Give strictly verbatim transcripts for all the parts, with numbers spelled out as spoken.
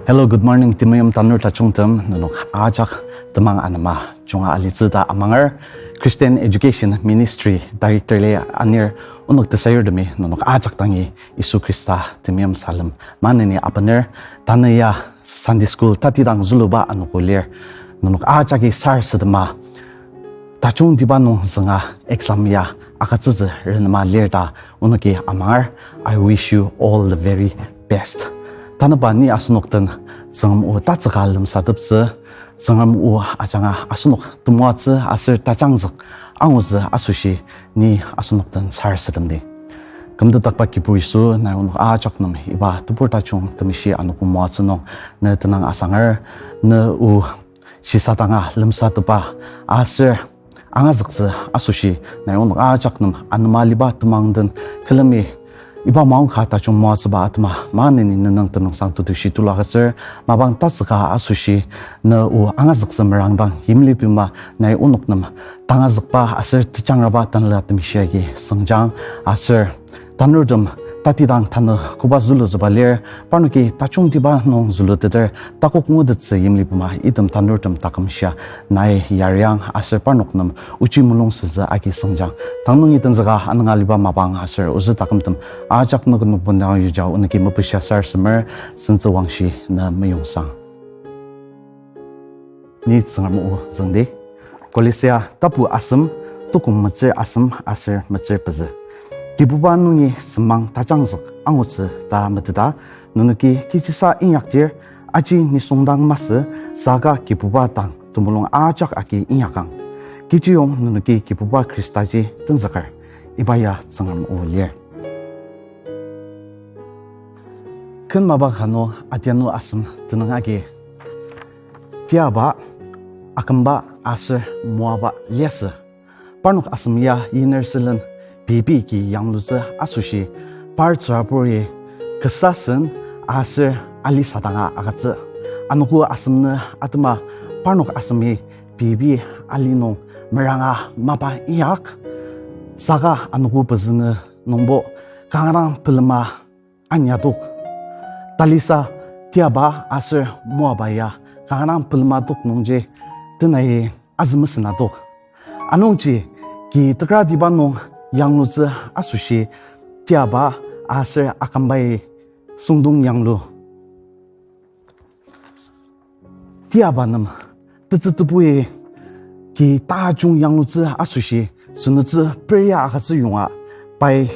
Hello, good morning, temeim tanur tajungtem, nenok ajak temang anema junga alitsü ta amanger. Christian Education Ministry Director-i anir onok tesayurtemi nenok ajak dangi Yisu Khrista temeim salem maneni apener. Tanü ya Sunday school tatidang züluba anogo lir. Nenok ajaki sarasadema tajungtiba nung zünga exam ya agütsütsü renema lir ta onoki amanger. I wish you all the very best. Tanüba ni asenok den Tsüngrem o tatsüka lemsateptsü, Tsüngrem o ajanga asenok temoatsü aser tajangzük angutsü asoshi ni asenok den sarasademdi. Kümtetdakba Kibur Yisu, nai onok ajak nem iba tebur tajung temeshi anogo moatsü nung ne tenüng asanger, ne o shisadanga lemsatepa aser angazüktsü asoshi nai onok ajak nem anema aliba temang den külemi iba maongka tajung moatsüba atema maneni nenüng tenüngsang tetushi tulu agütsür. Mapang tatsüka asoshi ne o angazüktsü merangdang yimlipima nai onok nem tangazükba aser tejangraba tanela temeshi agi sengjang aser tanurtem tatidang tanü koba zülutsüba lir, parnoki tajungtiba nung züluteter takok ngutettsü yimlipima item tanurtem taküm shia nai yariang aser parnok nem ochi mulung sütsü agi sengjang. Tang nungi tenzüka anüng aliba mapang aser ozü takümtem ajak nüknük bendang yuja onoki mepishia sarasademer, sentsü wangshi ne meyongsang. Ni Tsüngrem o züngdi. Kolosia tapu asem, tukong metsür asem aser metsür pezü. Kibuba nungi semang tajangzük angutsü ta meteta, nenoki kechisa inyakdir, aji nisung dang masü, saka Kibuba dang temulung ajak agi inyakang. Kechiyong nenoki Kibuba Khristaji tenzüker. Iba ya Tsüngrem o lir. Ken mapa kanu adianu asem tenüng agi, tiaba, akümba aser moaba liasü. Parnok asem ya yiner sülen pei pei ki yanglutsü asoshi par tsüraburi kasa sen aser ali sadanga agütsü. Anogo asem nü atema parnok asemi pei pei ali nung meranga mapa inyak. Saka anogo pezü nü nungbo kanga dang pelema anyadok. Talisa tiaba aser moaba ya kanga dang pelemadok nungji tenai azü mesenadok. Anungji ki tekratiba nung yanglutsü asoshi tiaba aser akümbai süngdong yanglu. Tiaba nem tetsü tebui ki tajung yanglutsü asoshi sünutsü peria agütsü yonga pai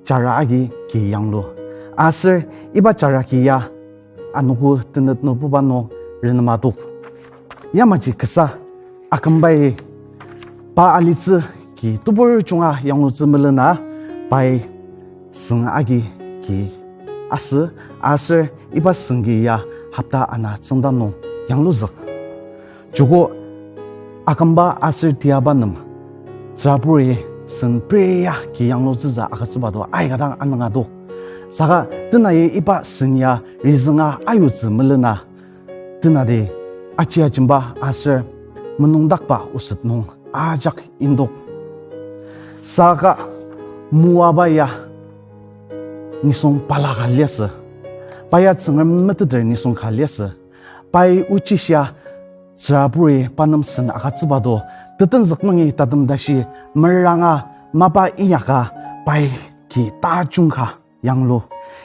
jara agi ki yanglu. Aser iba jara ki ya anogo tenet nübuba nung renemadok. Yamaji kasa akümbai pa alitsü ki tebur junga yanglutsü melena pai süng agi ki asü, aser iba süng ki ya hopta ana tsüngda nung yangluzük. Joko akümba aser tiaba nem tsüraburi sen peria ki yanglutsütsü agütsüba to aika dang anüngadok. Saka tenai iba sen ya rizünga ayutsü melena tenati aji ajemba aser menungdakba oset nung ajak indok. Saka moaba ya nisung balaka liasü. Pa ya Tsüngrem meteter nisung ka liasü. Pai ochishia tsüraburi pa nem sen agütsüba to, tetenzük nungi tatem tashi meranga mapa inyaka pai ki tajung ka yanglu.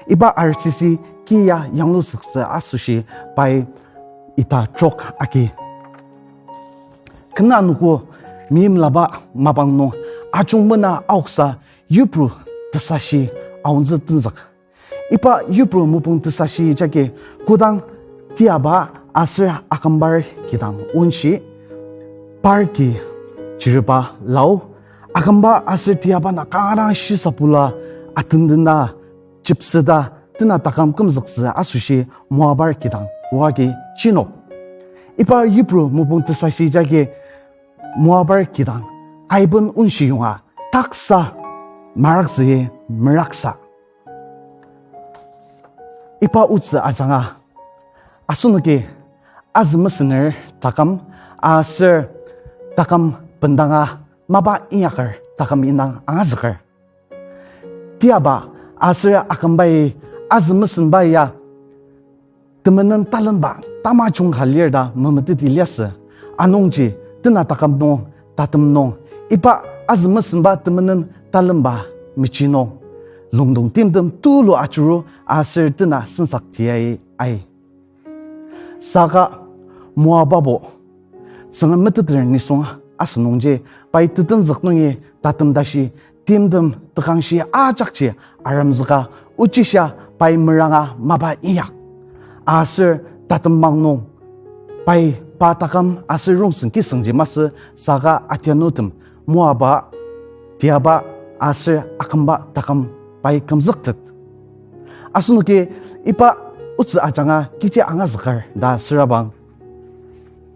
Iba R C C ki ya yangluzüktsü asoshi pai ita trok agi. Kena anogo meimlaba mapang nung ajungmena aoksa yipru tesashi aontsü tenzük. Iba yipru mopung tesashi jagi kodang tiaba aser akümbar kidang onshi, par ki chiriba lao, akümba aser tiaba na kanga dang shisapula atendena chipseta tena taküm kümzüktsü asoshi moabar kidang oagi chinok. Iba yipru mopung tesashi jagi moabar kidang aiben onshi yonga taksa maraktsüi meraksa. Iba otsü ajanga asenoki azü mesener taküm aser taküm bendanga mapa inyaker taküm indang angazüker. Tiaba aser akümbai azü mesenba ya temenen talenba tamajung ka lir ta memeteti liasü. Anungji tena taküm nung, tatem nung, iba azü mesenba temenen talenba mechi nung, lungdong timtem tulu ajuru aser tena sensak tiai ai. Saka Moababo Tsüngrem meteter nisung asünungji, pai tetenzük nungi tatem tashi timtem tekangshi ajakji aremzüka, ochisa pai meranga mapa inyak. Aser tatembang nung pai pa taküm aser rongsen kisüngji masü, saka atianutem Moaba, tiaba aser akümba taküm pai kümzüktet. Asenoki iba otsü ajanga kechi angazüker ta sürabang,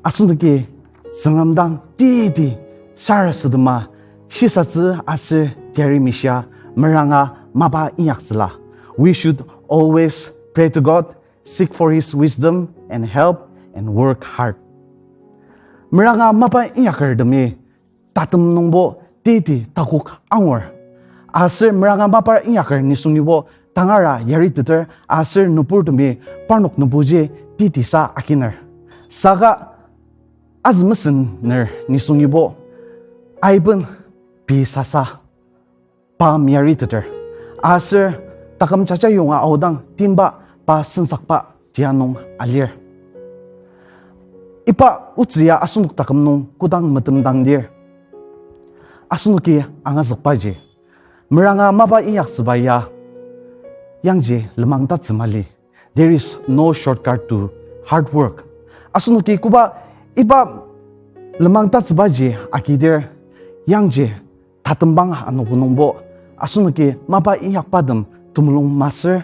asenoki Tsüngrem dang teti sarasadema shisatsü aser teyari mishia meranga mapa inyaktsüla. We should always pray to God, seek for His wisdom and help, and work hard. Meranga mapa inyakertemi tatem nungbo teti takok angur. Aser meranga mapa inyaker nisungibo tangara yariteter aser nüburtemi parnok nüburji tetisa akiner. Saka azü mesener nisungibo aiben pei sasa pa meyariteter. Aser taküm jaja yonga aodang timba pa sensakba tia nung alir. Iba otsü ya asenok taküm nung kodang metemdangdir, asenoki angazükbaji, meranga mapa inyaktsüba ya yangji lenmang tatsü mali. There is no shortcut to hard work. Asenoki koba iba lenmang tatsübaji agidir, yangji tatembang anogo nungbo asenoki mapa inyakbatem temulung masür,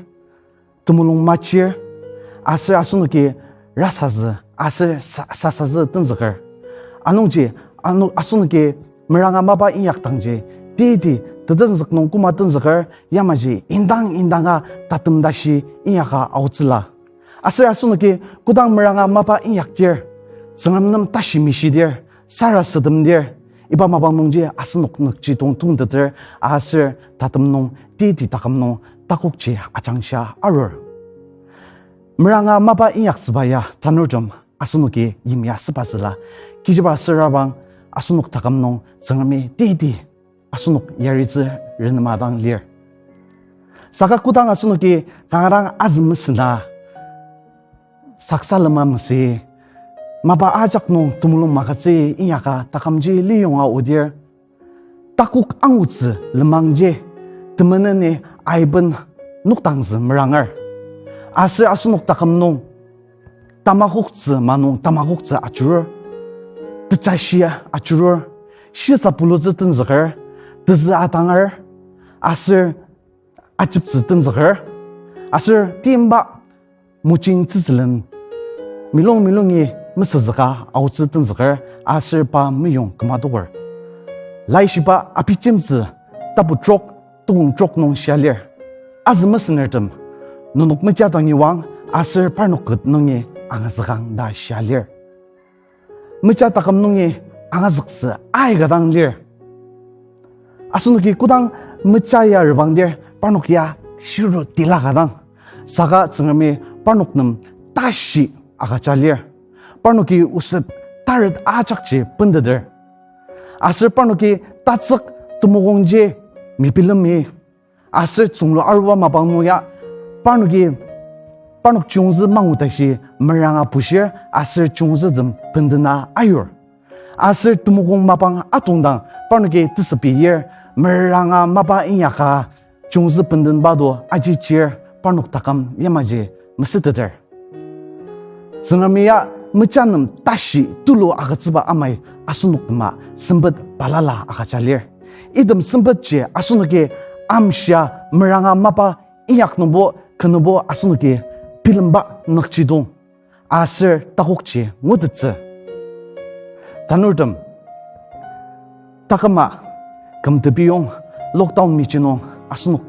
temulung machir, aser asenoki rasazü aser sa-, sasazü tenzüker. Anungji, ano-, asenoki meranga mapa inyakdangji, teti tetenzük nung koma tenzüker, yamaji indang indanga tatem tashi inyaka aotsüla. Aser asenoki kodang meranga mapa inyakdir, Tsüngrem nem tashi mishidir, sarasademdir, iba mapang nungji asenok nükjidong tongteter, aser tatem nung, teti taküm nung takokji ajangshia arur. Meranga mapa inyaktsüba ya tanurtem asenoki yimya süba süla, kechiba sürabang asenok taküm nung Tsüngremi teti asenok yaritsü renema dang lir. Saka kodang asenoki kanga dang azü mesena saksalema masü, mapa ajak nung temulung magütsü inyaka takümji liyonga odir, takok angutsü lenmangji temeneni aiben nokdangzü meranger. Aser asenok taküm nung tamakoktsü manung tamakoktsü ajurur, tejashi ajurur, shisa pulutsü tenzüker, tezü atanger, aser ajeptsü tenzüker, aser timba mojing tsütsülen milung milungi mesüzüka aotsü tenzüker, aser pa meyong küma toker. Laishiba Abijemtsü tapu trok, tukong trok nung shia lir, azü mesenertem, nenok meja dangi oang, aser parnok ket nungi angazükang ta shia lir. Meja taküm nungi angazüktsü aika dang lir. Asenoki kodang meja ya reprangdir, parnok ya shiru tila ka dang, saka Tsüngremi parnok nem tashi agüja lir. Parnoki oset taret ajakji bendeter. Aser parnoki tatsük temokongji mebilemi aser tsünglu aruba mapang nung ya parnoki, parnok chiyungzü mangu tashi meranga bushir aser chiyungzütem bendena ayur. Aser temokong mapang atongdang parnoki tesüpir meranga mapa inyaka chiyungzü bendenba do aji chir parnok taküm yamaji mesüteter. Tsüngremi ya meja nem tashi tulu agütsüba amai asenok tema sempet balala agüja lir. Item sempetji asenoki amshia meranga mapa inyak nungbo kenübo asenoki bilemba nükjidong aser takokji ngutettsü. Tanurtem, taküma küm tebiyong lockdown mechi nung asenok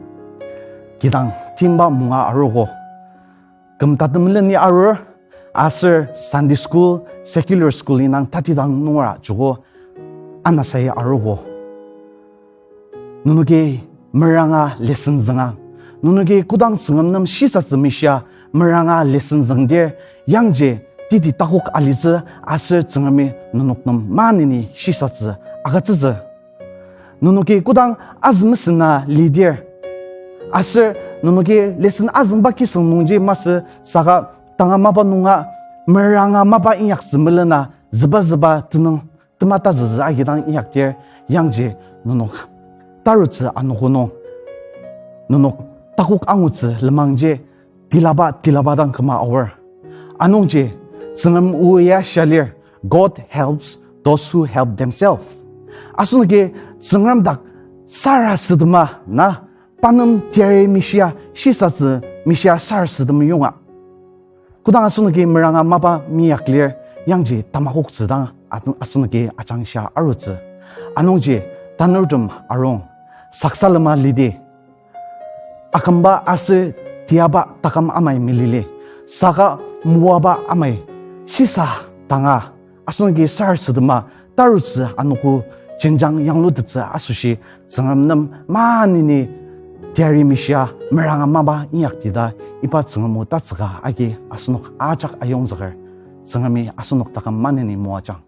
kidang timba munga arogo. Küm tatem leni arur, aser Sunday school, secular school indang tatidang nungera joko anasai arogo. Nenoki meranga lesson zünga, nenoki kodang Tsüngrem nem shisatsü mishia, meranga lesson züngdir, yangji teti takok alitsü aser Tsüngremi nenok nem maneni shisatsü agütsütsü. Nenoki kodang azü mesena lidir, aser nenoki lesson azüngba kisüng nungji masü saka tanga mapa nunga meranga mapa inyaktsü melena züba züba tenüng tema tazüzü agidang inyakdir, yangji nenok tarutsü anogo nung nenok takok angutsü lenmangji tilaba tilaba dang küma aor. Anungji Tsüngrem o ya shia lir, God helps those who help themselves. Asenoki Tsüngrem dak sarasadema na, pa nem teyari mishia, shisatsü mishia sarasadema yonga. Kodang asenoki meranga mapa meinyaklir, yangji tamakoktsü dang a-, asenoki ajangshia arutsü. Anungji tanurtem arung, saksalema lidi, akümba aser tiyaba taküm amai melili, saka moaba amai shisa tanga asenoki sarasadema tarutsü anogo jenjang yanglutettsü asoshi Tsüngrem nem maneni teyari mishia meranga mapa inyakti ta iba Tsüngrem o tatsüka agi asenok ajak ayongzüker. Tsüngremi asenok taküm maneni moajang.